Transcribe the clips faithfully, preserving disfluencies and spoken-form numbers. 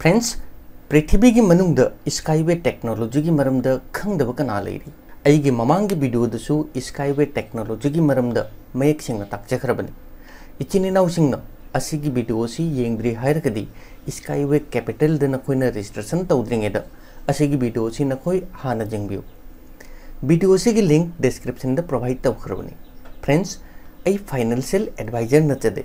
Friends, ꯄ꯭ꯔꯤꯊꯤꯕꯤꯒꯤ ꯃꯅꯨꯡꯗ Skyway technologyꯒꯤ ꯃꯔꯝꯗ ꯈꯪꯗꯕ ꯀꯅꯥ ꯂꯩꯔꯤ? ꯑꯩꯒꯤ ꯃꯃꯥꯡꯒꯤ videoꯗꯁꯨ Skyway technologyꯒꯤ ꯃꯔꯝꯗ ꯃꯌꯦꯛ ꯁꯦꯡꯅ ꯇꯥꯛꯆꯈ꯭ꯔꯕꯅꯤ꯫ ꯏꯆꯤꯟ ꯏꯅꯥꯎꯁꯤꯡꯅ ꯑꯁꯤꯒꯤ video ꯑꯁꯤ ꯌꯦꯡꯗ꯭ꯔꯤ ꯍꯥꯏꯔꯒꯗꯤ Skyway capitalꯗ ꯅꯈꯣꯏꯅ registration ꯇꯧꯗ꯭ꯔꯤꯉꯩꯗ ꯑꯁꯤꯒꯤ video ꯑꯁꯤ ꯅꯈꯣꯏ ꯍꯥꯟꯅ ꯌꯦꯡꯕꯤꯌꯨ꯫ Video ꯑꯁꯤꯒꯤ link descriptionꯗ provide ꯇꯧꯈ꯭ꯔꯕꯅꯤ꯫ Friends, ꯑꯩ financial advisor ꯅꯠꯆꯗꯦ꯫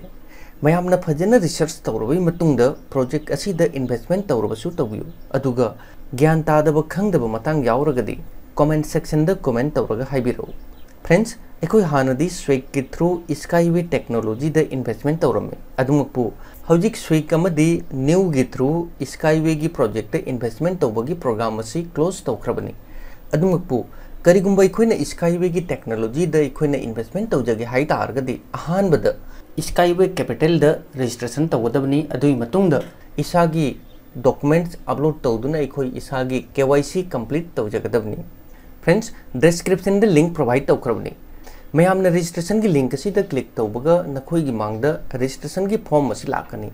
ꯃꯌꯥꯝꯅ ꯐꯖꯅ research ꯇꯧꯔꯕꯒꯤ ꯃꯇꯨꯡꯗ project ꯑꯁꯤꯗ investment ꯇꯧꯔꯕꯁꯨ ꯇꯧꯕꯤꯌꯨ꯫ ꯑꯗꯨꯒ ꯒ꯭ꯌꯥꯟ ꯇꯥꯗꯕ ꯈꯪꯗꯕ ꯃꯇꯥꯡ ꯌꯥꯎꯔꯒꯗꯤ comment sectionꯗ comment ꯇꯧꯔꯒ ꯍꯥꯏꯕꯤꯔꯛꯎ꯫ Friends, ꯑꯩꯈꯣꯏ ꯍꯥꯟꯅꯗꯤ Swagꯒꯤ through Skyway technologyꯗ investment ꯇꯧꯔꯝꯃꯤ꯫ ꯑꯗꯨꯃꯛꯄꯨ ꯍꯧꯖꯤꯛ Swag ꯑꯃꯗꯤ Newꯒꯤ through Skywayꯒꯤ projectꯇ investment ꯇꯧꯕꯒꯤ program ꯑꯁꯤ close ꯇꯧꯈ꯭ꯔꯕꯅꯤ꯫ ꯑꯗꯨꯃꯛꯄꯨ ꯀꯔꯤꯒꯨꯝꯕ ꯑꯩꯈꯣꯏꯅ Skywayꯒꯤ technologyꯗ ꯑꯩꯈꯣꯏꯅ investment ꯇꯧꯖꯒꯦ ꯍꯥꯏ ꯇꯥꯔꯒꯗꯤ ꯑꯍꯥꯟꯕꯗ Skyway capitalꯗ registration ꯇꯧꯒꯗꯕꯅꯤ꯫ ꯑꯗꯨꯒꯤ ꯃꯇꯨꯡꯗ ꯏꯁꯥꯒꯤ documents upload ꯇꯧꯗꯨꯅ ꯑꯩꯈꯣꯏ ꯏꯁꯥꯒꯤ KYC complete ꯇꯧꯖꯒꯗꯕꯅꯤ꯫ Friends, descriptionꯗ link provide ꯇꯧꯈ꯭ꯔꯕꯅꯤ꯫ ꯃꯌꯥꯝꯅ registrationꯒꯤ link ꯑꯁꯤꯗ click ꯇꯧꯕꯒ ꯅꯈꯣꯏꯒꯤ ꯃꯥꯡꯗ registrationꯒꯤ form ꯑꯁꯤ ꯂꯥꯛꯀꯅꯤ꯫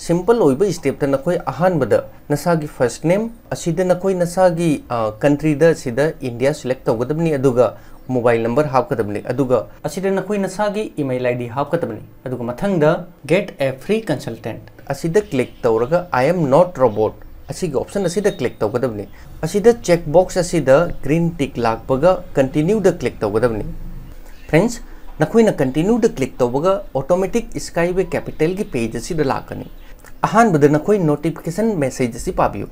Simple ꯑꯣꯏꯕ stepꯇ ꯅꯈꯣꯏ ꯑꯍꯥꯟꯕꯗ ꯅꯁꯥꯒꯤ first name ꯑꯁꯤꯗ ꯅꯈꯣꯏ ꯅꯁꯥꯒꯤ, ꯑ, countryꯗ ꯑꯁꯤꯗ India select ꯇꯧꯒꯗꯕꯅꯤ, ꯑꯗꯨꯒ mobile number ꯍꯥꯞꯀꯗꯕꯅꯤ, ꯑꯗꯨꯒ ꯑꯁꯤꯗ ꯅꯈꯣꯏ ꯅꯁꯥꯒꯤ email ID ꯍꯥꯞꯀꯗꯕꯅꯤ꯫ ꯑꯗꯨꯒ ꯃꯊꯪꯗ Get a free consultant ꯑꯁꯤꯗ click ꯇꯧꯔꯒ I am not robot ꯑꯁꯤꯒꯤ option ꯑꯁꯤꯗ click ꯇꯧꯒꯗꯕꯅꯤ꯫ ꯑꯁꯤꯗ check box ꯑꯁꯤꯗ green tick ꯂꯥꯛꯄꯒ continueꯗ click ꯇꯧꯒꯗꯕꯅꯤ꯫ Friends, ꯅꯈꯣꯏꯅ continueꯗ click ꯇꯧꯕꯒ automatic Skyway capitalꯒꯤ page ꯑꯁꯤꯗ ꯂꯥꯛꯀꯅꯤ꯫ ꯑꯍꯥꯟꯕꯗ ꯅꯈꯣꯏ notification message ꯑꯁꯤ ꯄꯥꯕꯤꯌꯨ꯫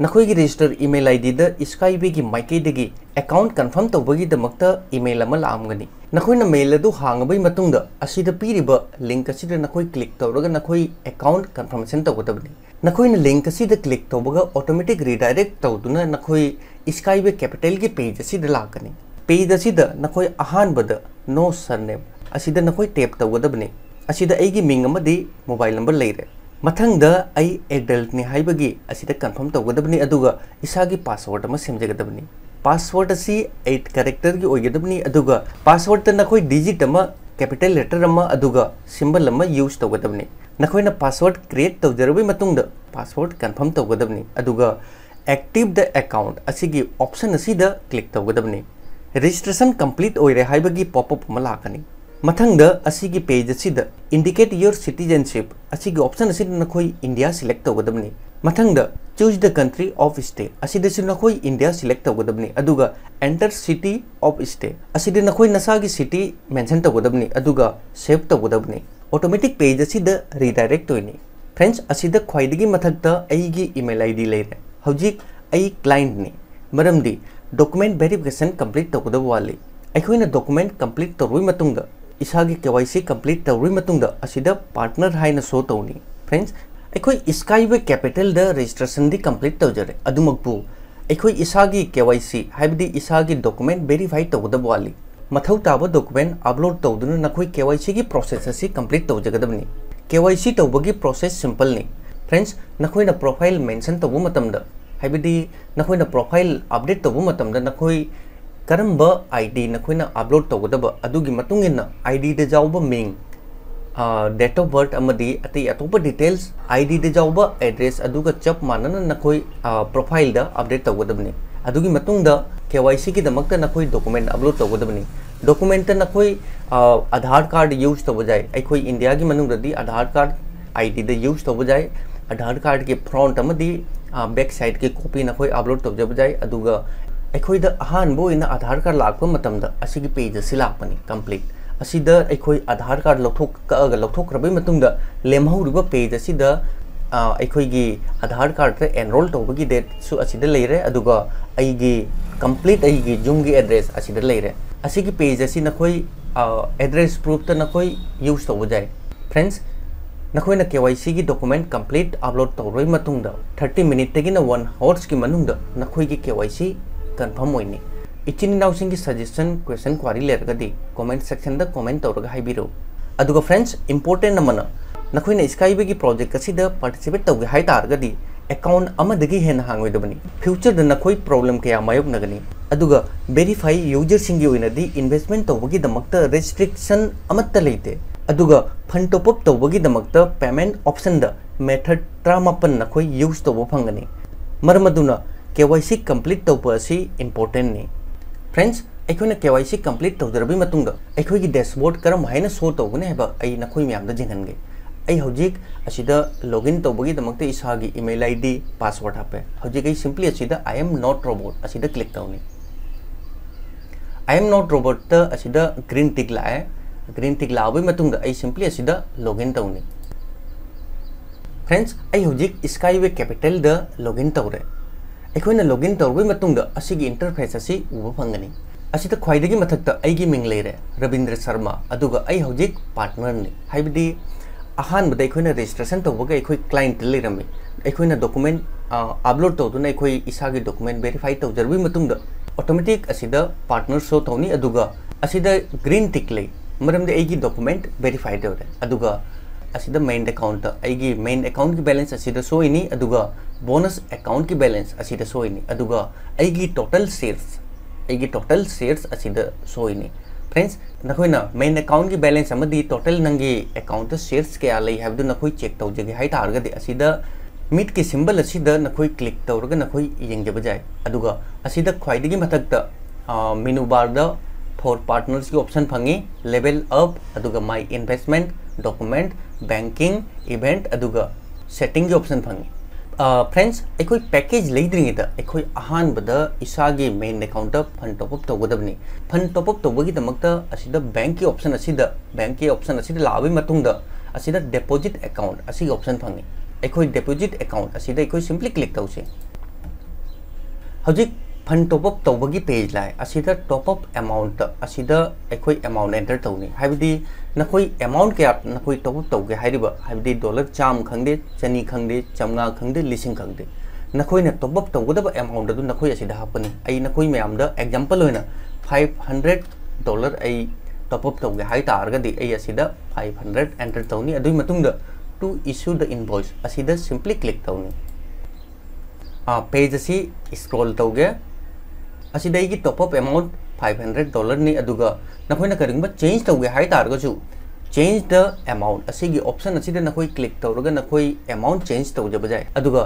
ꯅꯈꯣꯏꯒꯤ register email IDꯗ Skywayꯒꯤ ꯃꯥꯏꯀꯩꯗꯒꯤ account confirm ꯇꯧꯕꯒꯤꯗꯃꯛꯇ email ꯑꯃ ꯂꯥꯛꯑꯝꯒꯅꯤ꯫ ꯅꯈꯣꯏꯅ mail ꯑꯗꯨ ꯍꯥꯡꯉꯕꯒꯤ ꯃꯇꯨꯡꯗ ꯑꯁꯤꯗ ꯄꯤꯔꯤꯕ link ꯑꯁꯤꯗ ꯅꯈꯣꯏ click ꯇꯧꯔꯒ ꯅꯈꯣꯏ account confirmation ꯇꯧꯒꯗꯕꯅꯤ꯫ ꯅꯈꯣꯏꯅ link ꯑꯁꯤꯗ click ꯇꯧꯕꯒ automatic redirect ꯇꯧꯗꯨꯅ ꯅꯈꯣꯏ Skyway capitalꯒꯤ page ꯑꯁꯤꯗ ꯂꯥꯛꯀꯅꯤ꯫ Page ꯑꯁꯤꯗ ꯅꯈꯣꯏ ꯑꯍꯥꯟꯕꯗ No surname ꯑꯁꯤꯗ ꯅꯈꯣꯏ tap ꯇꯧꯒꯗꯕꯅꯤ꯫ ꯑꯁꯤꯗ ꯑꯩꯒꯤ ꯃꯤꯡ ꯑꯃꯗꯤ mobile number ꯂꯩꯔꯦ꯫ ꯃꯊꯪꯗ ꯑꯩ adultꯅꯤ ꯍꯥꯏꯕꯒꯤ ꯑꯁꯤꯗ confirm ꯇꯧꯒꯗꯕꯅꯤ, ꯑꯗꯨꯒ ꯏꯁꯥꯒꯤ password ꯑꯃ ꯁꯦꯝꯖꯒꯗꯕꯅꯤ꯫ Password ꯑꯁꯤ eight characterꯒꯤ ꯑꯣꯏꯒꯗꯕꯅꯤ, ꯑꯗꯨꯒ passwordꯇ ꯅꯈꯣꯏ digit ꯑꯃ capital letter ꯑꯃ ꯑꯗꯨꯒ symbol ꯑꯃ use ꯇꯧꯒꯗꯕꯅꯤ꯫ ꯅꯈꯣꯏꯅ password create ꯇꯧꯖꯔꯕꯒꯤ ꯃꯇꯨꯡꯗ password confirm ꯇꯧꯒꯗꯕꯅꯤ, ꯑꯗꯨꯒ active the account ꯑꯁꯤꯒꯤ option ꯑꯁꯤꯗ click ꯇꯧꯒꯗꯕꯅꯤ꯫ Registration complete ꯑꯣꯏꯔꯦ ꯍꯥꯏꯕꯒꯤ pop up ꯑꯃ ꯂꯥꯛꯀꯅꯤ꯫ ꯃꯊꯪꯗ ꯑꯁꯤꯒꯤ page ꯑꯁꯤꯗ indicate your citizenship ꯑꯁꯤꯒꯤ option ꯑꯁꯤꯗ ꯅꯈꯣꯏ India select ꯇꯧꯒꯗꯕꯅꯤ꯫ ꯃꯊꯪꯗ choose the country of stay ꯑꯁꯤꯗꯁꯨ ꯅꯈꯣꯏ India select ꯇꯧꯒꯗꯕꯅꯤ, ꯑꯗꯨꯒ enter city of stay ꯑꯁꯤꯗ ꯅꯈꯣꯏ ꯅꯁꯥꯒꯤ city mention ꯇꯧꯒꯗꯕꯅꯤ, ꯑꯗꯨꯒ save ꯇꯧꯒꯗꯕꯅꯤ꯫ Automatic page ꯑꯁꯤꯗ redirect ꯑꯣꯏꯅꯤ꯫ Friends, ꯑꯁꯤꯗ ꯈ꯭ꯋꯥꯏꯗꯒꯤ ꯃꯊꯛꯇ ꯑꯩꯒꯤ email ID ꯂꯩꯔꯦ꯫ ꯍꯧꯖꯤꯛ ꯑꯩ clientꯅꯤ, ꯃꯔꯝꯗꯤ document verification complete ꯇꯧꯒꯗꯕ ꯋꯥꯠꯂꯤ꯫ ꯑꯩꯈꯣꯏꯅ document complete ꯇꯧꯔꯕ ꯃꯇꯨꯡꯗ, ꯏꯁꯥꯒꯤ K Y C complete ꯇꯧꯔꯕ ꯃꯇꯨꯡꯗ, ꯑꯁꯤꯗ partner ꯍꯥꯏꯅ show ꯇꯧꯅꯤ꯫ Friends, ꯑꯩꯈꯣꯏ Skyvey capitalꯗ registrationꯗꯤ complete ꯇꯧꯖꯔꯦ, ꯑꯗꯨꯃꯛꯄꯨ ꯑꯩꯈꯣꯏ ꯏꯁꯥꯒꯤ K Y C, ꯍꯥꯏꯕꯗꯤ ꯏꯁꯥꯒꯤ document verify ꯇꯧꯒꯗꯕ ꯋꯥꯠꯂꯤ꯫ ꯃꯊꯧ ꯇꯥꯕ document upload ꯇꯧꯗꯨꯅ ꯅꯈꯣꯏ K Y Cꯒꯤ process ꯑꯁꯤ complete ꯇꯧꯖꯒꯗꯕꯅꯤ꯫ K Y C ꯇꯧꯕꯒꯤ process simpleꯅꯤ꯫ Friends, ꯅꯈꯣꯏꯅ profile mention ꯇꯧꯕ ꯃꯇꯝꯗ, ꯍꯥꯏꯕꯗꯤ ꯅꯈꯣꯏꯅ profile update ꯇꯧꯕ ꯃꯇꯝꯗ, ꯅꯈꯣꯏ ꯀꯔꯝꯕ ID ꯅꯈꯣꯏꯅ upload ꯇꯧꯒꯗꯕ, ꯑꯗꯨꯒꯤ ꯃꯇꯨꯡ ꯏꯟꯅ IDꯗ ꯌꯥꯎꯕ ꯃꯤꯡ, ꯑ, date of birth ꯑꯃꯗꯤ ꯑꯇꯩ ꯑꯇꯣꯞꯄ details, IDꯗ ꯌꯥꯎꯕ address ꯑꯗꯨꯒ ꯆꯞ ꯃꯥꯟꯅꯅ ꯅꯈꯣꯏ, ꯑ, profileꯗ update ꯇꯧꯒꯗꯕꯅꯤ꯫ ꯑꯗꯨꯒꯤ ꯃꯇꯨꯡꯗ KYCꯒꯤꯗꯃꯛꯇ ꯅꯈꯣꯏ document upload ꯇꯧꯒꯗꯕꯅꯤ꯫ Documentꯇ ꯅꯈꯣꯏ, ꯑ, Aadhaar card use ꯇꯧꯕ ꯌꯥꯏ꯫ ꯑꯩꯈꯣꯏ Indiaꯒꯤ ꯃꯅꯨꯡꯗꯗꯤ Aadhaar card IDꯗ use ꯇꯧꯕ ꯌꯥꯏ꯫ Aadhaar cardꯀꯤ front ꯑꯃꯗꯤ, ꯑ, back sideꯀꯤ copy ꯅꯈꯣꯏ upload ꯇꯧꯖꯕ ꯌꯥꯏ꯫ ꯑꯗꯨꯒ ꯑꯩꯈꯣꯏꯗ ꯑꯍꯥꯟꯕ ꯑꯣꯏꯅ Aadhaar card ꯂꯥꯛꯄ ꯃꯇꯝꯗ ꯑꯁꯤꯒꯤ page ꯑꯁꯤ ꯂꯥꯛꯄꯅꯤ, complete꯫ ꯑꯁꯤꯗ ꯑꯩꯈꯣꯏ Aadhaar card ꯂꯧꯊꯣꯛ-, ꯀꯛꯑꯒ ꯂꯧꯊꯣꯛꯈ꯭ꯔꯕꯩ ꯃꯇꯨꯡꯗ ꯂꯦꯝꯍꯧꯔꯤꯕ page ꯑꯁꯤꯗ, ꯑ, ꯑꯩꯈꯣꯏꯒꯤ Aadhaar cardꯇ enroll ꯇꯧꯕꯒꯤ dateꯁꯨ ꯑꯁꯤꯗ ꯂꯩꯔꯦ, ꯑꯗꯨꯒ ꯑꯩꯒꯤ complete ꯑꯩꯒꯤ ꯌꯨꯝꯒꯤ address ꯑꯁꯤꯗ ꯂꯩꯔꯦ꯫ ꯑꯁꯤꯒꯤ page ꯑꯁꯤ ꯅꯈꯣꯏ, ꯑ, address proofꯇ ꯅꯈꯣꯏ use ꯇꯧꯕ ꯌꯥꯏ꯫ Friends, ꯅꯈꯣꯏꯅ KYCꯒꯤ document complete upload ꯇꯧꯔꯕ ꯃꯇꯨꯡꯗ thirty minuteꯇꯒꯤꯅ one hoursꯀꯤ ꯃꯅꯨꯡꯗ ꯅꯈꯣꯏꯒꯤ KYC confirm ꯑꯣꯏꯅꯤ꯫ ꯏꯆꯤꯟ ꯏꯅꯥꯎꯁꯤꯡꯒꯤ suggestion, question, query ꯂꯩꯔꯒꯗꯤ comment sectionꯗ comment ꯇꯧꯔꯒ ꯍꯥꯏꯕꯤꯔꯛꯎ꯫ ꯑꯗꯨꯒ friends, important ꯑꯃꯅ, ꯅꯈꯣꯏꯅ Skyveyꯒꯤ project ꯑꯁꯤꯗ participate ꯇꯧꯒꯦ ꯍꯥꯏ ꯇꯥꯔꯒꯗꯤ ꯑꯦꯀꯥꯎꯟ ꯑꯃꯗꯒꯤ ꯍꯦꯟꯅ ꯍꯥꯡꯉꯣꯏꯗꯕꯅꯤ꯫ ꯐ꯭ꯌꯨꯆꯔꯗ ꯅꯈꯣꯏ ꯄ꯭ꯔꯣꯕ꯭ꯂꯦꯝ ꯀꯌꯥ ꯃꯥꯌꯣꯛꯅꯒꯅꯤ꯫ ꯑꯗꯨꯒ ꯚꯦꯔꯤꯐꯥꯏ ꯌꯨꯖꯔꯁꯤꯡꯒꯤ ꯑꯣꯏꯅꯗꯤ ꯏꯟꯚꯦꯁ꯭ꯠꯃꯦꯟꯠ ꯇꯧꯕꯒꯤꯗꯃꯛꯇ ꯔꯦꯁꯇ꯭ꯔꯤꯛꯁꯟ ꯑꯃꯠꯇ ꯂꯩꯇꯦ꯫ ꯑꯗꯨꯒ ꯐꯟ ꯇꯣꯞ ꯑꯞ ꯇꯧꯕꯒꯤꯗꯃꯛꯇ ꯄꯦꯃꯦꯟꯠ ꯑꯣꯞꯁꯟꯗ ꯃꯦꯊꯗ ꯇꯔꯥꯃꯥꯄꯟ ꯅꯈꯣꯏ ꯌꯨꯖ ꯇꯧꯕ ꯐꯪꯒꯅꯤ꯫ ꯃꯔꯝ ꯑꯗꯨꯅ ꯀꯦ ꯋꯥꯏ ꯁꯤ ꯀꯝꯄ꯭ꯂꯤꯠ ꯇꯧꯕ ꯑꯁꯤ ꯏꯝꯄꯣꯔꯇꯦꯟꯠꯅꯤ꯫ ꯐ꯭ꯔꯦꯟꯗꯁ, ꯑꯩꯈꯣꯏꯅ ꯀꯦ ꯋꯥꯏ ꯁꯤ ꯀꯝꯄ꯭ꯂꯤꯠ ꯇꯧꯖꯔꯕꯒꯤ ꯃꯇꯨꯡꯗ ꯑꯩꯈꯣꯏꯒꯤ ꯗꯦꯁꯕꯣꯔꯗ ꯀꯔꯝ ꯍꯥꯏꯅ ꯁꯣ ꯇꯧꯒꯅꯤ ꯍꯥꯏꯕ ꯑꯩ ꯅꯈꯣꯏ ꯃꯌꯥꯝꯗ ꯌꯦꯡꯍꯟꯒꯦ꯫ ꯑꯩ ꯍꯧꯖꯤꯛ ꯑꯁꯤꯗ ꯂꯣꯒꯏꯟ ꯇꯧꯕꯒꯤꯗꯃꯛꯇ ꯏꯁꯥꯒꯤ ꯏꯃꯦꯜ ꯑꯥꯏ ꯗꯤ, ꯄꯥꯁꯋꯥꯔꯗ ꯍꯥꯞꯄꯦ꯫ ꯍꯧꯖꯤꯛ ꯑꯩ simply ꯑꯁꯤꯗ "I am not robot" ꯑꯁꯤꯗ ꯀ꯭ꯂꯤꯛ ꯇꯧꯅꯤ꯫ "I am not robot"ꯇ ꯑꯁꯤꯗ ꯒ꯭ꯔꯤꯟ ꯇꯤꯛ ꯂꯥꯛꯑꯦ꯫ ꯒ꯭ꯔꯤꯟ ꯇꯤꯛ ꯂꯥꯛꯑꯕꯒꯤ ꯃꯇꯨꯡꯗ ꯑꯩ simply ꯑꯁꯤꯗ ꯂꯣꯒꯏꯟ ꯇꯧꯅꯤ꯫ ꯐ꯭ꯔꯦꯟꯗꯁ, ꯑꯩ ꯍꯧꯖꯤꯛ ꯁ꯭ꯀꯥꯏꯋꯦ ꯀꯦꯄꯤꯇꯦꯜꯗ ꯂꯣꯒꯏꯟ ꯇꯧꯔꯦ꯫ ꯑꯩꯈꯣꯏꯅ ꯂꯣꯒꯏꯟ ꯇꯧꯔꯕꯒꯤ ꯃꯇꯨꯡꯗ ꯑꯁꯤꯒꯤ ꯏꯟꯇꯔꯐꯦꯁ ꯑꯁꯤ ꯎꯕ ꯐꯪꯒꯅꯤ꯫ ꯑꯁꯤꯗ ꯈ꯭ꯋꯥꯏꯗꯒꯤ ꯃꯊꯛꯇ ꯑꯩꯒꯤ ꯃꯤꯡ ꯂꯩꯔꯦ, ꯔꯕꯤꯟꯗ꯭ꯔ ꯁꯔꯃ, ꯑꯗꯨꯒ ꯑꯩ ꯍꯧꯖꯤꯛ ꯄꯥꯔꯠꯅꯔꯅꯤ꯫ ꯍꯥꯏꯕꯗꯤ ꯑꯍꯥꯟꯕꯗ ꯑꯩꯈꯣꯏꯅ ꯔꯦꯖꯤꯁꯇ꯭ꯔꯦꯁꯟ ꯇꯧꯕꯒ ꯑꯩꯈꯣꯏ ꯀ꯭ꯂꯥꯏꯟꯠꯇ ꯂꯩꯔꯝꯃꯤ꯫ ꯑꯩꯈꯣꯏꯅ ꯗꯣꯀꯨꯃꯦꯟꯠ, ꯑ, ꯑꯞꯂꯣꯗ ꯇꯧꯗꯨꯅ ꯑꯩꯈꯣꯏ ꯏꯁꯥꯒꯤ ꯗꯣꯀꯨꯃꯦꯟꯠ ꯚꯦꯔꯤꯐꯥꯏ ꯇꯧꯖꯔꯕꯒꯤ ꯃꯇꯨꯡꯗ ꯑꯣꯇꯣꯃꯦꯇꯤꯛ ꯑꯁꯤꯗ ꯄꯥꯔꯠꯅꯔ ꯁꯣ ꯇꯧꯅꯤ, ꯑꯗꯨꯒ ꯑꯁꯤꯗ ꯒ꯭ꯔꯤꯟ ꯇꯤꯛ ꯂꯩ, ꯃꯔꯝꯗꯤ ꯑꯩꯒꯤ ꯗꯣꯀꯨꯃꯦꯟꯠ ꯚꯦꯔꯤꯐꯥꯏ ꯇꯧꯔꯦ꯫ ꯑꯗꯨꯒ ꯑꯁꯤꯗ ꯃꯦꯟ ꯑꯦꯀꯥꯎꯟꯠꯇ ꯑꯩꯒꯤ ꯃꯦꯟ ꯑꯦꯀꯥꯎꯟꯠꯀꯤ ꯕꯦꯂꯦꯟꯁ ꯑꯁꯤꯗ ꯁꯣꯏꯅꯤ, ꯑꯗꯨꯒ ꯕꯣꯅꯁ ꯑꯦꯀꯥꯎꯟꯠꯀꯤ ꯕꯦꯂꯦꯟꯁ ꯑꯁꯤꯗ ꯁꯣꯏꯅꯤ, ꯑꯗꯨꯒ ꯑꯩꯒꯤ ꯇꯣꯇꯦꯜ ꯁꯦꯌꯔꯁ, ꯑꯩꯒꯤ ꯇꯣꯇꯦꯜ ꯁꯦꯌꯔꯁ ꯑꯁꯤꯗ ꯁꯣꯏꯅꯤ꯫ ꯐ꯭ꯔꯦꯟꯗꯁ, ꯅꯈꯣꯏꯅ ꯃꯦꯟ ꯑꯦꯀꯥꯎꯟꯠꯀꯤ ꯕꯦꯂꯦꯟꯁ ꯑꯃꯗꯤ ꯇꯣꯇꯦꯜ ꯅꯪꯒꯤ ꯑꯦꯀꯥꯎꯟꯠꯇ ꯁꯦꯌꯔꯁ ꯀꯌꯥ ꯂꯩ ꯍꯥꯏꯕꯗꯨ ꯅꯈꯣꯏ ꯆꯦꯛ ꯇꯧꯖꯒꯦ ꯍꯥꯏ ꯇꯥꯔꯒꯗꯤ, ꯑꯁꯤꯗ ꯃꯤꯠꯀꯤ ꯁꯤꯝꯕꯜ ꯑꯁꯤꯗ ꯅꯈꯣꯏ ꯀ꯭ꯂꯤꯛ ꯇꯧꯔꯒ ꯅꯈꯣꯏ ꯌꯦꯡꯖꯕ ꯌꯥꯏ꯫ ꯑꯗꯨꯒ ꯑꯁꯤꯗ ꯈ꯭ꯋꯥꯏꯗꯒꯤ ꯃꯊꯛꯇ, ꯑ, ꯃꯦꯅꯨ ꯕꯥꯔꯗ "For Partners"ꯀꯤ ꯑꯣꯞꯁꯟ ꯐꯪꯉꯤ, "Level Up", ꯑꯗꯨꯒ "My Investment", "Document", "Banking", "Event", ꯑꯗꯨꯒ "Setting"ꯒꯤ ꯑꯣꯞꯁꯟ ꯐꯪꯉꯤ꯫ ꯑ, ꯐ꯭ꯔꯦꯟꯗꯁ, ꯑꯩꯈꯣꯏ ꯄꯦꯀꯦꯖ ꯂꯩꯗ꯭ꯔꯤꯉꯩꯗ ꯑꯩꯈꯣꯏ ꯑꯍꯥꯟꯕꯗ ꯏꯁꯥꯒꯤ ꯃꯦꯟ ꯑꯦꯀꯥꯎꯟꯠꯇ ꯐꯟ ꯇꯣꯞ ꯑꯞ ꯇꯧꯒꯗꯕꯅꯤ꯫ ꯐꯟ ꯇꯣꯞ ꯑꯞ ꯇꯧꯕꯒꯤꯗꯃꯛꯇ ꯑꯁꯤꯗ ꯕꯦꯡꯛꯀꯤ ꯑꯣꯞꯁꯟ ꯑꯁꯤꯗ, ꯕꯦꯡꯛꯀꯤ ꯑꯣꯞꯁꯟ ꯑꯁꯤꯗ ꯂꯥꯛꯑꯕꯒꯤ ꯃꯇꯨꯡꯗ ꯑꯁꯤꯗ ꯗꯤꯄꯣꯖꯤꯠ ꯑꯦꯀꯥꯎꯟꯠ ꯑꯁꯤꯒꯤ ꯑꯣꯞꯁꯟ ꯐꯪꯉꯤ꯫ ꯑꯩꯈꯣꯏ ꯗꯤꯄꯣꯖꯤꯠ ꯑꯦꯀꯥꯎꯟꯠ ꯑꯁꯤꯗ ꯑꯩꯈꯣꯏ simply ꯀ꯭ꯂꯤꯛ ꯇꯧꯁꯤ꯫ ꯍꯧꯖꯤꯛ ꯐꯟ ꯇꯣꯞ ꯑꯞ ꯇꯧꯕꯒꯤ ꯄꯦꯖ ꯂꯥꯛꯑꯦ꯫ ꯑꯁꯤꯗ ꯇꯣꯞ ꯑꯞ ꯑꯦꯃꯥꯎꯟꯠ ꯑꯁꯤꯗ ꯑꯩꯈꯣꯏ ꯑꯦꯃꯥꯎꯟꯠ ꯑꯦꯟꯇꯔ ꯇꯧꯅꯤ꯫ ꯍꯥꯏꯕꯗꯤ ꯅꯈꯣꯏ ꯑꯦꯃꯥꯎꯟꯠ ꯀꯌꯥ ꯅꯈꯣꯏ ꯇꯣꯞ ꯑꯞ ꯇꯧꯒꯦ ꯍꯥꯏꯔꯤꯕ, ꯍꯥꯏꯕꯗꯤ ꯗꯣꯂꯔ ꯆꯥꯝꯃ ꯈꯪꯗꯦ, ꯆꯅꯤ ꯈꯪꯗꯦ, ꯆꯥꯝꯃꯉꯥ ꯈꯪꯗꯦ, ꯂꯤꯁꯤꯡ ꯈꯪꯗꯦ, ꯅꯈꯣꯏꯅ ꯇꯣꯞ ꯑꯞ ꯇꯧꯒꯗꯕ ꯑꯦꯃꯥꯎꯟꯠ ꯑꯗꯨ ꯅꯈꯣꯏ ꯑꯁꯤꯗ ꯍꯥꯞꯀꯅꯤ꯫ ꯑꯩ ꯅꯈꯣꯏ ꯃꯌꯥꯝꯗ ꯑꯦꯛꯖꯥꯝꯄꯜ ꯑꯣꯏꯅ ꯐꯥꯏꯚ ꯍꯟꯗ꯭ꯔꯦꯠ ꯗꯣꯂꯔ ꯑꯩ ꯇꯣꯞ ꯑꯞ ꯇꯧꯒꯦ ꯍꯥꯏ ꯇꯥꯔꯒꯗꯤ ꯑꯩ ꯑꯁꯤꯗ ꯐꯥꯏꯚ ꯍꯟꯗ꯭ꯔꯦꯠ ꯑꯦꯟꯇꯔ ꯇꯧꯅꯤ꯫ ꯑꯗꯨꯒꯤ ꯃꯇꯨꯡꯗ "To issue the invoice" ꯑꯁꯤꯗ simply ꯀ꯭ꯂꯤꯛ ꯇꯧꯅꯤ꯫ ꯄꯦꯖ ꯑꯁꯤ ꯁ꯭ꯀ꯭ꯔꯣꯜ ꯇꯧꯒꯦ꯫ ꯑꯁꯤꯗ ꯑꯩꯒꯤ top up amount five hundred ꯗꯣꯂꯔꯅꯤ꯫ ꯑꯗꯨꯒ ꯅꯈꯣꯏꯅ ꯀꯔꯤꯒꯨꯝꯕ ꯆꯦꯟꯖ ꯇꯧꯒꯦ ꯍꯥꯏ ꯇꯥꯔꯒꯁꯨ, ꯆꯦꯟꯖ ꯗ ꯑꯦꯃꯥꯎꯟ ꯑꯁꯤꯒꯤ ꯑꯣꯞꯁꯟ ꯑꯁꯤꯗ ꯅꯈꯣꯏ ꯀ꯭ꯂꯤꯛ ꯇꯧꯔꯒ ꯅꯈꯣꯏ ꯑꯦꯃꯥꯎꯟ ꯆꯦꯟꯖ ꯇꯧꯖꯕ ꯌꯥꯏ꯫ ꯑꯗꯨꯒ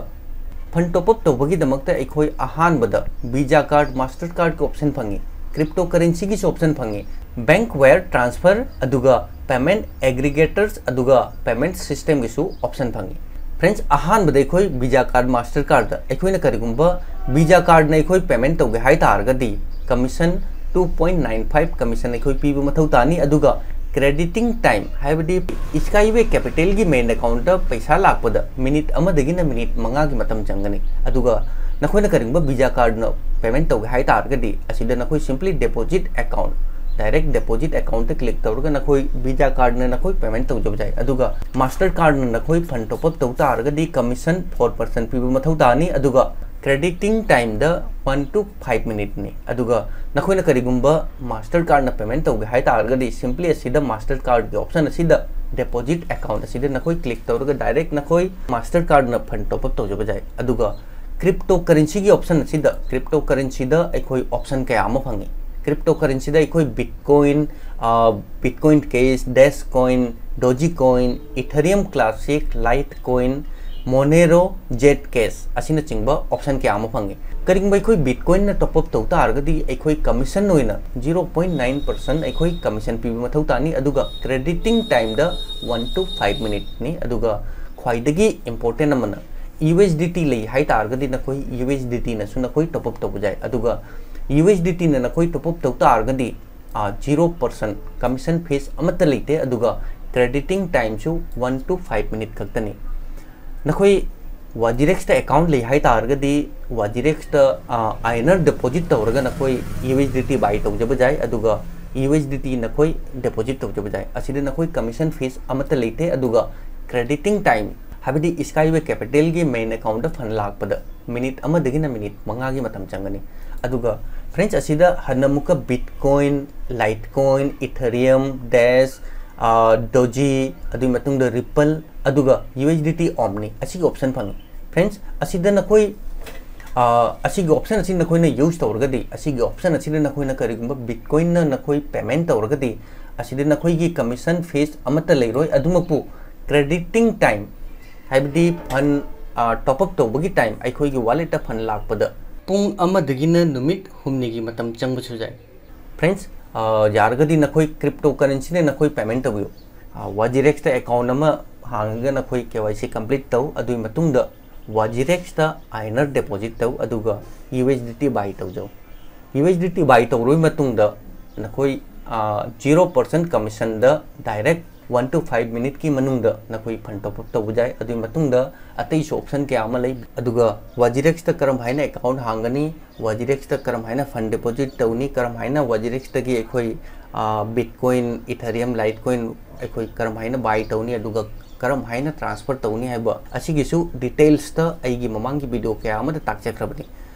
ꯐꯟ ꯇꯣꯞ ꯑꯞ ꯇꯧꯕꯒꯤꯗꯃꯛꯇ ꯑꯩꯈꯣꯏ ꯑꯍꯥꯟꯕꯗ ꯚꯤꯖꯥ ꯀꯥꯔꯗ, ꯃꯥꯁꯇꯔ ꯀꯥꯔꯗꯀꯤ ꯑꯣꯞꯁꯟ ꯐꯪꯉꯤ, ꯀ꯭ꯔꯤꯞꯇꯣ ꯀꯔꯦꯟꯁꯤꯒꯤꯁꯨ ꯑꯣꯞꯁꯟ ꯐꯪꯉꯤ, ꯕꯦꯡꯛ ꯋꯥꯌꯔ ꯇ꯭ꯔꯥꯟꯁꯐꯔ, ꯑꯗꯨꯒ ꯄꯦꯃꯦꯟꯠ ꯑꯦꯒ꯭ꯔꯤꯒꯦꯇꯔꯁ ꯑꯗꯨꯒ ꯄꯦꯃꯦꯟꯠ ꯁꯤꯁꯇꯦꯝꯒꯤꯁꯨ ꯑꯣꯞꯁꯟ ꯐꯪꯉꯤ꯫ ꯐ꯭ꯔꯦꯟꯁ, ꯑꯍꯥꯟꯕꯗ ꯑꯩꯈꯣꯏ ꯚꯤꯖꯥ ꯀꯥꯔꯗ, ꯃꯥꯁꯇꯔ ꯀꯥꯔꯗ ꯑꯩꯈꯣꯏꯅ ꯀꯔꯤꯒꯨꯝꯕ ꯚꯤꯖꯥ ꯀꯥꯔꯗꯅ ꯑꯩꯈꯣꯏ ꯄꯦꯃꯦꯟꯠ ꯇꯧꯒꯦ ꯍꯥꯏ ꯇꯥꯔꯒꯗꯤ, commission two point nine five commission ꯑꯩꯈꯣꯏ ꯄꯤꯕ ꯃꯊꯧ ꯇꯥꯅꯤ꯫ ꯑꯗꯨꯒ ꯀ꯭ꯔꯦꯗꯤꯇꯤꯡ ꯇꯥꯏꯝ, ꯍꯥꯏꯕꯗꯤ ꯏꯁꯀꯥꯏꯋꯦ ꯀꯦꯄꯤꯇꯦꯜꯒꯤ ꯃꯦꯟ ꯑꯦꯀꯥꯎꯟꯠꯇ ꯄꯩꯁꯥ ꯂꯥꯛꯄꯗ ꯃꯤꯅꯤꯠ ꯑꯃꯗꯒꯤꯅ ꯃꯤꯅꯤꯠ ꯃꯉꯥꯒꯤ ꯃꯇꯝ ꯆꯪꯒꯅꯤ꯫ ꯑꯗꯨꯒ ꯅꯈꯣꯏꯅ ꯀꯔꯤꯒꯨꯝꯕ ꯚꯤꯖꯥ ꯀꯥꯔꯗꯅ ꯄꯦꯃꯦꯟꯠ ꯇꯧꯒꯦ ꯍꯥꯏ ꯇꯥꯔꯒꯗꯤ, ꯑꯁꯤꯗ ꯅꯈꯣꯏ simply deposit account, direct deposit ꯑꯦꯀꯥꯎꯟꯠꯇ ꯀ꯭ꯂꯤꯛ ꯇꯧꯔꯒ ꯅꯈꯣꯏ ꯚꯤꯖꯥ ꯀꯥꯔꯗꯅ ꯅꯈꯣꯏ ꯄꯦꯃꯦꯟꯠ ꯇꯧꯖꯕ ꯌꯥꯏ꯫ ꯑꯗꯨꯒ ꯃꯥꯁꯇꯔ ꯀꯥꯔꯗꯅ ꯅꯈꯣꯏ ꯐꯟ ꯇꯣꯞ ꯑꯞ ꯇꯧ ꯇꯥꯔꯒꯗꯤ, ꯀꯃꯤꯁꯟ ꯐꯣꯔ ꯄꯥꯔꯁꯦꯟꯠ ꯄꯤꯕ ꯃꯊꯧ ꯇꯥꯅꯤ꯫ ꯑꯗꯨꯒ ꯀ꯭ꯔꯦꯗꯤꯇꯤꯡ ꯇꯥꯏꯝꯗ ꯋꯥꯟ ꯇꯨ ꯐꯥꯏꯚ ꯃꯤꯅꯤꯠꯅꯤ꯫ ꯑꯗꯨꯒ ꯅꯈꯣꯏꯅ ꯀꯔꯤꯒꯨꯝꯕ ꯃꯥꯁꯇꯔ ꯀꯥꯔꯗꯅ ꯄꯦꯃꯦꯟꯠ ꯇꯧꯒꯦ ꯍꯥꯏ ꯇꯥꯔꯒꯗꯤ, ꯁꯤꯝꯄ꯭ꯂꯤ ꯑꯁꯤꯗ ꯃꯥꯁꯇꯔ ꯀꯥꯔꯗꯀꯤ ꯑꯣꯞꯁꯟ ꯑꯁꯤꯗ ꯗꯤꯄꯣꯖꯤꯠ ꯑꯦꯀꯥꯎꯟꯠ ꯑꯁꯤꯗ ꯅꯈꯣꯏ ꯀ꯭ꯂꯤꯛ ꯇꯧꯔꯒ ꯗꯥꯏꯔꯦꯛ ꯅꯈꯣꯏ ꯃꯥꯁꯇꯔ ꯀꯥꯔꯗꯅ ꯐꯟ ꯇꯣꯞ ꯑꯞ ꯇꯧꯖꯕ ꯌꯥꯏ꯫ ꯑꯗꯨꯒ ꯀ꯭ꯔꯤꯞꯇꯣ ꯀꯔꯦꯟꯁꯤꯒꯤ ꯑꯣꯞꯁꯟ ꯑꯁꯤꯗ, ꯀ꯭ꯔꯤꯞꯇꯣ ꯀꯔꯦꯟꯁꯤꯗ ꯑꯩꯈꯣꯏ ꯑꯣꯞꯁꯟ ꯀꯌꯥ ꯑꯃ ꯐꯪꯉꯤ꯫ ꯀ꯭ꯔꯤꯞꯇꯣ ꯀꯔꯦꯟꯁꯤꯗ ꯑꯩꯈꯣꯏ Bitcoin, Bitcoin cash, Dash coin, Dogecoin, Ethereum Classic, Litecoin, Monero, Zcash ꯑꯁꯤꯅꯆꯤꯡꯕ ꯑꯣꯞꯁꯟ ꯀꯌꯥ ꯑꯃ ꯐꯪꯉꯤ꯫ ꯀꯔꯤꯒꯨꯝꯕ ꯑꯩꯈꯣꯏ ꯕꯤꯠꯀꯣꯏꯟꯅ ꯇꯣꯞ ꯑꯞ ꯇꯧ ꯇꯥꯔꯒꯗꯤ, ꯑꯩꯈꯣꯏ ꯀꯃꯤꯁꯟ ꯑꯣꯏꯅ ꯖꯤꯔꯣ ꯄꯣꯏꯟꯠ ꯅꯥꯏꯟ ꯄꯥꯔꯁꯦꯟꯠ ꯑꯩꯈꯣꯏ ꯀꯃꯤꯁꯟ ꯄꯤꯕ ꯃꯊꯧ ꯇꯥꯅꯤ꯫ ꯑꯗꯨꯒ ꯀ꯭ꯔꯦꯗꯤꯇꯤꯡ ꯇꯥꯏꯝꯗ ꯋꯥꯟ ꯇꯨ ꯐꯥꯏꯚ ꯃꯤꯅꯤꯠꯅꯤ꯫ ꯑꯗꯨꯒ ꯈ꯭ꯋꯥꯏꯗꯒꯤ ꯏꯝꯄꯣꯔꯇꯦꯟ ꯑꯃꯅ, ꯌꯨ ꯑꯦꯁ ꯗꯤ ꯇꯤ ꯂꯩ ꯍꯥꯏ ꯇꯥꯔꯒꯗꯤ, ꯅꯈꯣꯏ ꯌꯨ ꯑꯦꯁ ꯗꯤ ꯇꯤꯅꯁꯨ ꯅꯈꯣꯏ ꯇꯣꯞ ꯑꯞ ꯇꯧꯕ ꯌꯥꯏ꯫ ꯑꯗꯨꯒ ꯌꯨ ꯑꯦꯁ ꯗꯤ ꯇꯤꯅ ꯅꯈꯣꯏ ꯇꯣꯞ ꯑꯞ ꯇꯧ ꯇꯥꯔꯒꯗꯤ, ꯖꯤꯔꯣ ꯄꯥꯔꯁꯦꯟꯠ ꯀꯃꯤꯁꯟ ꯐꯤꯁ ꯑꯃꯠꯇ ꯂꯩꯇꯦ꯫ ꯑꯗꯨꯒ ꯀ꯭ꯔꯦꯗꯤꯇꯤꯡ ꯇꯥꯏꯝꯁꯨ ꯋꯥꯟ ꯇꯨ ꯐꯥꯏꯚ ꯃꯤꯅꯤꯠ ꯈꯛꯇꯅꯤ꯫ ꯅꯈꯣꯏ ꯋꯥꯖꯤꯔꯦꯛꯁꯇ ꯑꯦꯀꯥꯎꯟꯠ ꯂꯩ ꯍꯥꯏ ꯇꯥꯔꯒꯗꯤ, ꯋꯥꯖꯤꯔꯦꯛꯁꯇ ꯑꯥꯏ ꯑꯦꯟ ꯑꯥꯔ ꯗꯤꯄꯣꯖꯤꯠ ꯇꯧꯔꯒ ꯅꯈꯣꯏ ꯌꯨ ꯑꯦꯁ ꯗꯤ ꯇꯤ ꯕꯥꯏ ꯇꯧꯖꯕ ꯌꯥꯏ꯫ ꯑꯗꯨꯒ ꯌꯨ ꯑꯦꯁ ꯗꯤ ꯇꯤ ꯅꯈꯣꯏ ꯗꯤꯄꯣꯖꯤꯠ ꯇꯧꯖꯕ ꯌꯥꯏ꯫ ꯑꯁꯤꯗ ꯅꯈꯣꯏ ꯀꯃꯤꯁꯟ ꯐꯤꯁ ꯑꯃꯠꯇ ꯂꯩꯇꯦ꯫ ꯑꯗꯨꯒ ꯀ꯭ꯔꯦꯗꯤꯇꯤꯡ ꯇꯥꯏꯝ, ꯍꯥꯏꯕꯗꯤ ꯏꯁꯀꯥꯏꯋꯦ ꯀꯦꯄꯤꯇꯦꯜꯒꯤ ꯃꯦꯟ ꯑꯦꯀꯥꯎꯟꯠꯇ ꯐꯟ ꯂꯥꯛꯄꯗ ꯃꯤꯅꯤꯠ ꯑꯃꯗꯒꯤꯅ ꯃꯤꯅꯤꯠ ꯃꯉꯥꯒꯤ ꯃꯇꯝ ꯆꯪꯒꯅꯤ꯫ ꯑꯗꯨꯒ ꯐ꯭ꯔꯦꯟꯁ, ꯑꯁꯤꯗ ꯍꯟꯅ ꯑꯃꯨꯛꯀ ꯕꯤꯠꯀꯣꯏꯟ, ꯂꯥꯏꯠ ꯀꯣꯏꯟ, ꯏꯊꯔꯤꯌꯝ, ꯗꯦꯁ, ꯗꯣꯖꯤ, ꯑꯗꯨꯒꯤ ꯃꯇꯨꯡꯗ ꯔꯤꯄꯜ, ꯑꯗꯨꯒ ꯌꯨ ꯑꯦꯁ ꯗꯤ ꯇꯤ ꯑꯣꯝꯅꯤ ꯑꯁꯤꯒꯤ ꯑꯣꯞꯁꯟ ꯐꯪꯉꯤ꯫ ꯐ꯭ꯔꯦꯟꯁ, ꯑꯁꯤꯗ ꯅꯈꯣꯏ ꯑ, ꯑꯁꯤꯒꯤ option ꯑꯁꯤ ꯅꯈꯣꯏꯅ use ꯇꯧꯔꯒꯗꯤ, ꯑꯁꯤꯒꯤ option ꯑꯁꯤꯗ ꯅꯈꯣꯏꯅ ꯀꯔꯤꯒꯨꯝꯕ Bitcoinꯅ ꯅꯈꯣꯏ payment ꯇꯧꯔꯒꯗꯤ, ꯑꯁꯤꯗ ꯅꯈꯣꯏꯒꯤ commission fees ꯑꯃꯠꯇ ꯂꯩꯔꯣꯏ꯫ ꯑꯗꯨꯃꯛꯄꯨ, crediting time, ꯍꯥꯏꯕꯗꯤ fund, ꯑ, top up ꯇꯧꯕꯒꯤ time, ꯑꯩꯈꯣꯏꯒꯤ walletꯇ fund ꯂꯥꯛꯄꯗ ꯄꯨꯡ ꯑꯃꯗꯒꯤꯅ ꯅꯨꯃꯤꯠ ꯍꯨꯝꯅꯤꯒꯤ ꯃꯇꯝ ꯆꯪꯕꯁꯨ ꯌꯥꯏ꯫ Friends, ꯑ, ꯌꯥꯔꯒꯗꯤ ꯅꯈꯣꯏ cryptocurrencyꯅ ꯅꯈꯣꯏ payment ꯇꯧꯕꯤꯌꯨ꯫ ꯑ, Wazirexꯇ account ꯑꯃ ꯍꯥꯡꯉꯒ ꯅꯈꯣꯏ K Y C complete ꯇꯧ꯫ ꯑꯗꯨꯒꯤ ꯃꯇꯨꯡꯗ Wazirexꯇ INR deposit ꯇꯧ, ꯑꯗꯨꯒ USDT buy ꯇꯧꯖꯧ꯫ USDT buy ꯇꯧꯔꯕ ꯃꯇꯨꯡꯗ ꯅꯈꯣꯏ, ꯑ, zero percent commissionꯗ direct one to five minuteꯀꯤ ꯃꯅꯨꯡꯗ ꯅꯈꯣꯏ fund top up ꯇꯧꯕ ꯌꯥꯏ꯫ ꯑꯗꯨꯒꯤ ꯃꯇꯨꯡꯗ ꯑꯇꯩꯁꯨ option ꯀꯌꯥ ꯑꯃ ꯂꯩ꯫ ꯑꯗꯨꯒ Wazirexꯇ ꯀꯔꯝ ꯍꯥꯏꯅ account ꯍꯥꯡꯒꯅꯤ, Wazirexꯇ ꯀꯔꯝ ꯍꯥꯏꯅ fund deposit ꯇꯧꯅꯤ, ꯀꯔꯝ ꯍꯥꯏꯅ Wazirexꯇꯒꯤ ꯑꯩꯈꯣꯏ, ꯑ, Bitcoin, Ethereum, Litecoin ꯑꯩꯈꯣꯏ ꯀꯔꯝ ꯍꯥꯏꯅ buy ꯇꯧꯅꯤ, ꯑꯗꯨꯒ ꯀꯔꯝ ꯍꯥꯏꯅ transfer ꯇꯧꯅꯤ ꯍꯥꯏꯕ ꯑꯁꯤꯒꯤꯁꯨ detailsꯇ ꯑꯩꯒꯤ ꯃꯃꯥꯡꯒꯤ video ꯀꯌꯥ ꯑꯃꯗ ꯇꯥꯛꯆꯈ꯭ꯔꯕꯅꯤ꯫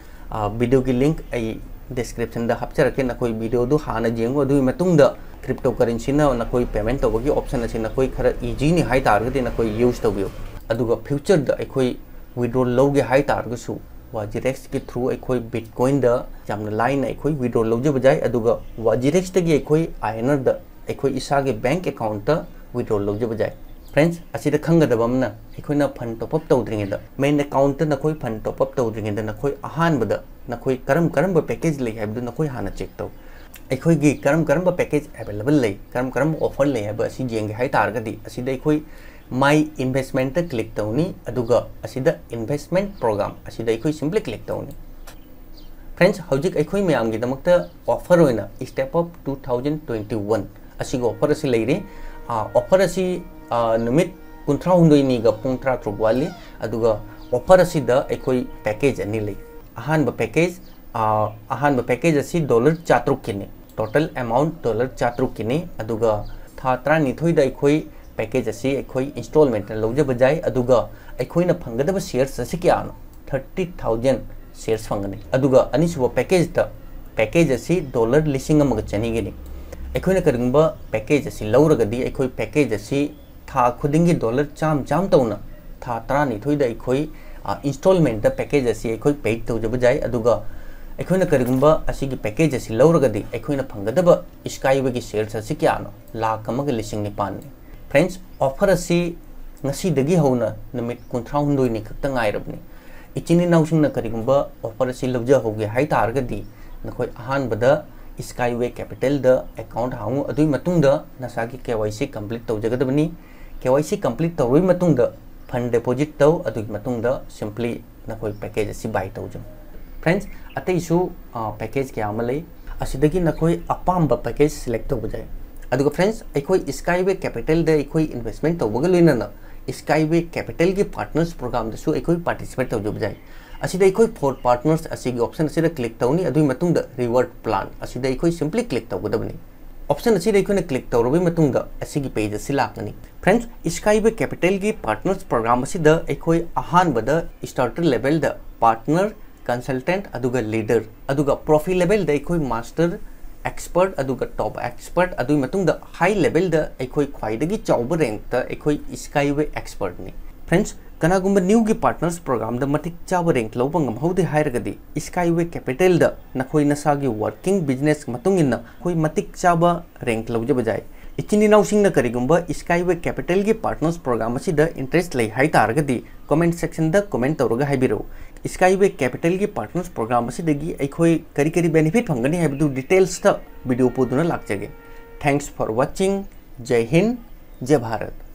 ꯑ, videoꯒꯤ link ꯑꯩ descriptionꯗ ꯍꯥꯞꯆꯔꯛꯀꯦ꯫ ꯅꯈꯣꯏ videoꯗꯨ ꯍꯥꯟꯅ ꯌꯦꯡꯉꯨ꯫ ꯑꯗꯨꯒꯤ ꯃꯇꯨꯡꯗ cryptocurrencyꯅ ꯅꯈꯣꯏ payment ꯇꯧꯕꯒꯤ option ꯑꯁꯤ ꯅꯈꯣꯏ ꯈꯔ easyꯅꯤ ꯍꯥꯏꯇꯥꯔꯒꯗꯤ ꯅꯈꯣꯏ use ꯇꯧꯕꯤꯌꯨ꯫ ꯑꯗꯨꯒ futureꯗ ꯑꯩꯈꯣꯏ withdraw ꯂꯧꯒꯦ ꯍꯥꯏꯇꯥꯔꯒꯁꯨ Wazirexꯀꯤ through ꯑꯩꯈꯣꯏ Bitcoinꯗ ꯌꯥꯝꯅ ꯂꯥꯏꯅ ꯑꯩꯈꯣꯏ withdraw ꯂꯧꯖꯕ ꯌꯥꯏ꯫ ꯑꯗꯨꯒ Wazirexꯇꯒꯤ ꯑꯩꯈꯣꯏ INRꯗ ꯑꯩꯈꯣꯏ ꯏꯁꯥꯒꯤ bank accountꯇ withdraw ꯂꯧꯖꯕ ꯌꯥꯏ꯫ Friends, ꯑꯁꯤꯗ ꯈꯪꯒꯗꯕ ꯑꯃꯅ, ꯑꯩꯈꯣꯏꯅ fund top up ꯇꯧꯗ꯭ꯔꯤꯉꯩꯗ, main accountꯇ ꯅꯈꯣꯏ fund top up ꯇꯧꯗ꯭ꯔꯤꯉꯩꯗ ꯅꯈꯣꯏ ꯑꯍꯥꯟꯕꯗ ꯅꯈꯣꯏ ꯀꯔꯝ ꯀꯔꯝꯕ package ꯂꯩ ꯍꯥꯏꯕꯗꯨ ꯅꯈꯣꯏ ꯍꯥꯟꯅ check ꯇꯧ꯫ ꯑꯩꯈꯣꯏꯒꯤ ꯀꯔꯝ ꯀꯔꯝꯕ package available ꯂꯩ, ꯀꯔꯝ ꯀꯔꯝꯕ offer ꯂꯩ ꯍꯥꯏꯕ ꯑꯁꯤ ꯌꯦꯡꯒꯦ ꯍꯥꯏ ꯇꯥꯔꯒꯗꯤ, ꯑꯁꯤꯗ ꯑꯩꯈꯣꯏ My Investmentꯇ click ꯇꯧꯅꯤ, ꯑꯗꯨꯒ ꯑꯁꯤꯗ Investment Program ꯑꯁꯤꯗ ꯑꯩꯈꯣꯏ simply click ꯇꯧꯅꯤ꯫ Friends, ꯍꯧꯖꯤꯛ ꯑꯩꯈꯣꯏ ꯃꯌꯥꯝꯒꯤꯗꯃꯛꯇ offer ꯑꯣꯏꯅ Step Up two thousand twenty-one ꯑꯁꯤꯒꯤ offer ꯑꯁꯤ ꯂꯩꯔꯤ꯫ ꯑ, offer ꯑꯁꯤ, ꯑ, ꯅꯨꯃꯤꯠ ꯀꯨꯟꯊ꯭ꯔꯥꯍꯨꯝꯗꯣꯏꯅꯤꯒ ꯄꯨꯡ ꯇꯔꯥꯇꯔꯨꯛ ꯋꯥꯠꯂꯤ꯫ ꯑꯗꯨꯒ offer ꯑꯁꯤꯗ ꯑꯩꯈꯣꯏ package ꯑꯅꯤ ꯂꯩ꯫ ꯑꯍꯥꯟꯕ package, ꯑ, ꯑꯍꯥꯟꯕ package ꯑꯁꯤ dollar ꯆꯥꯇꯔꯨꯛꯀꯤꯅꯤ꯫ Total amount dollar ꯆꯥꯇꯔꯨꯛꯀꯤꯅꯤ꯫ ꯑꯗꯨꯒ ꯊꯥ ꯇꯔꯥꯅꯤꯊꯣꯏꯗ ꯑꯩꯈꯣꯏ package ꯑꯁꯤ ꯑꯩꯈꯣꯏ installmentꯅ ꯂꯧꯖꯕ ꯌꯥꯏ꯫ ꯑꯗꯨꯒ ꯑꯩꯈꯣꯏꯅ ꯐꯪꯒꯗꯕ shares ꯑꯁꯤ ꯀꯌꯥꯅꯣ? Thirty thousand shares ꯐꯪꯒꯅꯤ꯫ ꯑꯗꯨꯒ ꯑꯅꯤꯁꯨꯕ packageꯇ, package ꯑꯁꯤ dollar ꯂꯤꯁꯤꯡ ꯑꯃꯒ ꯆꯅꯤꯒꯤꯅꯤ꯫ ꯑꯩꯈꯣꯏꯅ ꯀꯔꯤꯒꯨꯝꯕ package ꯑꯁꯤ ꯂꯧꯔꯒꯗꯤ, ꯑꯩꯈꯣꯏ package ꯑꯁꯤ ꯊꯥ ꯈꯨꯗꯤꯡꯒꯤ dollar ꯆꯥꯝ ꯆꯥꯝ ꯇꯧꯅ ꯊꯥ ꯇꯔꯥꯅꯤꯊꯣꯏꯗ ꯑꯩꯈꯣꯏ, ꯏꯟꯁꯇꯣꯜꯃꯦꯟꯇ ꯄꯦꯀꯦꯖ ꯑꯁꯤ ꯑꯩꯈꯣꯏ ꯄꯦ ꯇꯧꯖꯕ ꯌꯥꯏ꯫ ꯑꯗꯨꯒ ꯑꯩꯈꯣꯏꯅ ꯀꯔꯤꯒꯨꯝꯕ ꯑꯁꯤꯒꯤ ꯄꯦꯀꯦꯖ ꯑꯁꯤ ꯂꯧꯔꯒꯗꯤ ꯑꯩꯈꯣꯏꯅ ꯐꯪꯒꯗꯕ ꯏꯁꯀꯥꯏꯋꯦꯒꯤ ꯁꯦꯌꯔꯁ ꯑꯁꯤ ꯀꯌꯥꯅꯣ? ꯂꯥꯈ ꯑꯃꯒ ꯂꯤꯁꯤꯡ ꯅꯤꯄꯥꯟꯅꯤ꯫ ꯐ꯭ꯔꯦꯟꯁ, ꯑꯣꯐꯔ ꯑꯁꯤ ꯉꯁꯤꯗꯒꯤ ꯍꯧꯅ ꯅꯨꯃꯤꯠ ꯀꯨꯟꯊ꯭ꯔꯥꯍꯨꯝꯗꯣꯏꯅꯤ ꯈꯛꯇ ꯉꯥꯏꯔꯕꯅꯤ꯫ ꯏꯆꯤꯟ ꯏꯅꯥꯎꯁꯤꯡꯅ ꯀꯔꯤꯒꯨꯝꯕ ꯑꯣꯐꯔ ꯑꯁꯤ ꯂꯧꯖꯍꯧꯒꯦ ꯍꯥꯏ ꯇꯥꯔꯒꯗꯤ, ꯅꯈꯣꯏ ꯑꯍꯥꯟꯕꯗ ꯏꯁꯀꯥꯏꯋꯦ ꯀꯦꯄꯤꯇꯦꯜꯗ ꯑꯦꯀꯥꯎꯟꯠ ꯍꯥꯡꯉꯨ꯫ ꯑꯗꯨꯒꯤ ꯃꯇꯨꯡꯗ ꯅꯁꯥꯒꯤ ꯀꯦ ꯋꯥꯏ ꯁꯤ ꯀꯝꯄ꯭ꯂꯤꯠ ꯇꯧꯖꯒꯗꯕꯅꯤ꯫ ꯀꯦ ꯋꯥꯏ ꯁꯤ ꯀꯝꯄ꯭ꯂꯤꯠ ꯇꯧꯔꯕꯒꯤ ꯃꯇꯨꯡꯗ ꯐꯟ ꯗꯤꯄꯣꯖꯤꯠ ꯇꯧ꯫ ꯑꯗꯨꯒꯤ ꯃꯇꯨꯡꯗ ꯁꯤꯝꯄ꯭ꯂꯤ ꯅꯈꯣꯏ ꯄꯦꯀꯦꯖ ꯑꯁꯤ ꯕꯥꯏ ꯇꯧꯖꯧ꯫ ꯐ꯭ꯔꯦꯟꯁ, ꯑꯇꯩꯁꯨ, ꯑ, ꯄꯦꯀꯦꯖ ꯀꯌꯥ ꯑꯃ ꯂꯩ꯫ ꯑꯁꯤꯗꯒꯤ ꯅꯈꯣꯏ ꯑꯄꯥꯝꯕ ꯄꯦꯀꯦꯖ ꯁꯦꯂꯦꯛ ꯇꯧꯕ ꯌꯥꯏ꯫ ꯑꯗꯨꯒ ꯐ꯭ꯔꯦꯟꯁ, ꯑꯩꯈꯣꯏ ꯏꯁꯀꯥꯏꯋꯦ ꯀꯦꯄꯤꯇꯦꯜꯗ ꯑꯩꯈꯣꯏ ꯏꯟꯚꯦꯁꯃꯦꯟꯠ ꯇꯧꯕꯒ ꯂꯣꯏꯅꯅ ꯏꯁꯀꯥꯏꯋꯦ ꯀꯦꯄꯤꯇꯦꯜꯒꯤ ꯄꯥꯔꯠꯅꯔꯁ ꯄ꯭ꯔꯣꯒ꯭ꯔꯥꯝꯗꯁꯨ ꯑꯩꯈꯣꯏ ꯄꯥꯔꯇꯤꯁꯤꯄꯦꯠ ꯇꯧꯖꯕ ꯌꯥꯏ꯫ ꯑꯁꯤꯗ ꯑꯩꯈꯣꯏ ꯐꯣꯔ ꯄꯥꯔꯠꯅꯔꯁ ꯑꯁꯤꯒꯤ ꯑꯣꯞꯁꯟ ꯑꯁꯤꯗ ꯀ꯭ꯂꯤꯛ ꯇꯧꯅꯤ꯫ ꯑꯗꯨꯒꯤ ꯃꯇꯨꯡꯗ ꯔꯤꯋꯥꯔꯗ ꯄ꯭ꯂꯥꯟ ꯑꯁꯤꯗ ꯑꯩꯈꯣꯏ ꯁꯤꯝꯄ꯭ꯂꯤ ꯀ꯭ꯂꯤꯛ ꯇꯧꯒꯗꯕꯅꯤ꯫ ꯑꯣꯞꯁꯟ ꯑꯁꯤꯗ ꯑꯩꯈꯣꯏꯅ ꯀ꯭ꯂꯤꯛ ꯇꯧꯔꯕꯒꯤ ꯃꯇꯨꯡꯗ ꯑꯁꯤꯒꯤ ꯄꯦꯖ ꯑꯁꯤ ꯂꯥꯛꯀꯅꯤ꯫ ꯐ꯭ꯔꯦꯟꯁ, ꯏꯁꯀꯥꯏꯋꯦ ꯀꯦꯄꯤꯇꯦꯜꯒꯤ ꯄꯥꯔꯠꯅꯔꯁ ꯄ꯭ꯔꯣꯒ꯭ꯔꯥꯝ ꯑꯁꯤꯗ ꯑꯩꯈꯣꯏ ꯑꯍꯥꯟꯕꯗ ꯁ꯭ꯇꯥꯔꯇꯔ ꯂꯦꯚꯦꯜꯗ ꯄꯥꯔꯠꯅꯔ, ꯀꯟꯁꯜꯇꯦꯟꯠ ꯑꯗꯨꯒ ꯂꯤꯗꯔ, ꯑꯗꯨꯒ ꯄ꯭ꯔꯣꯐꯤ ꯂꯦꯚꯦꯜꯗ ꯑꯩꯈꯣꯏ ꯃꯥꯁꯇꯔ, ꯑꯦꯛꯁꯄꯔꯠ ꯑꯗꯨꯒ ꯇꯣꯞ ꯑꯦꯛꯁꯄꯔꯠ, ꯑꯗꯨꯒꯤ ꯃꯇꯨꯡꯗ ꯍꯥꯏ ꯂꯦꯚꯦꯜꯗ ꯑꯩꯈꯣꯏ ꯈ꯭ꯋꯥꯏꯗꯒꯤ ꯆꯥꯎꯕ ꯔꯦꯡꯛꯇ ꯑꯩꯈꯣꯏ ꯏꯁꯀꯥꯏꯋꯦ ꯑꯦꯛꯁꯄꯔꯠꯅꯤ꯫ ꯐ꯭ꯔꯦꯟꯁ, ꯀꯅꯥꯒꯨꯝꯕ ꯅ꯭ꯌꯨꯒꯤ ꯄꯥꯔꯠꯅꯔꯁ ꯄ꯭ꯔꯣꯒ꯭ꯔꯥꯝꯗ ꯃꯇꯤꯛ ꯆꯥꯕ ꯔꯦꯡꯛ ꯂꯧꯕ ꯉꯝꯍꯧꯗꯦ ꯍꯥꯏꯔꯒꯗꯤ, ꯏꯁꯀꯥꯏꯋꯦ ꯀꯦꯄꯤꯇꯦꯜꯗ ꯅꯈꯣꯏ ꯅꯁꯥꯒꯤ ꯋꯥꯔꯀꯤꯡ ꯕꯤꯖꯤꯅꯦꯁ ꯃꯇꯨꯡ ꯏꯟꯅ ꯑꯩꯈꯣꯏ ꯃꯇꯤꯛ ꯆꯥꯕ ꯔꯦꯡꯛ ꯂꯧꯖꯕ ꯌꯥꯏ꯫ ꯏꯆꯤꯟ ꯏꯅꯥꯎꯁꯤꯡꯅ ꯀꯔꯤꯒꯨꯝꯕ ꯏꯁꯀꯥꯏꯋꯦ ꯀꯦꯄꯤꯇꯦꯜꯒꯤ ꯄꯥꯔꯠꯅꯔꯁ ꯄ꯭ꯔꯣꯒ꯭ꯔꯥꯝ ꯑꯁꯤꯗ ꯏꯟꯇꯔꯦꯁ ꯂꯩ ꯍꯥꯏ ꯇꯥꯔꯒꯗꯤ, ꯀꯣꯃꯦꯟꯠ ꯁꯦꯛꯁꯟꯗ ꯀꯣꯃꯦꯟꯠ ꯇꯧꯔꯒ ꯍꯥꯏꯕꯤꯔꯛꯎ꯫ ꯏꯁꯀꯥꯏꯋꯦ ꯀꯦꯄꯤꯇꯦꯜꯒꯤ ꯄꯥꯔꯠꯅꯔꯁ ꯄ꯭ꯔꯣꯒ꯭ꯔꯥꯝ ꯑꯁꯤꯗꯒꯤ ꯑꯩꯈꯣꯏ ꯀꯔꯤ ꯀꯔꯤ ꯕꯦꯅꯤꯐꯤꯠ ꯐꯪꯒꯅꯤ ꯍꯥꯏꯕꯗꯨ ꯗꯤꯇꯦꯜꯁꯇ ꯚꯤꯗꯤꯑꯣ ꯄꯨꯗꯨꯅ ꯂꯥꯛꯆꯒꯦ꯫ Thanks for watching. ꯖꯩ Hind, ꯖꯩ Bharat.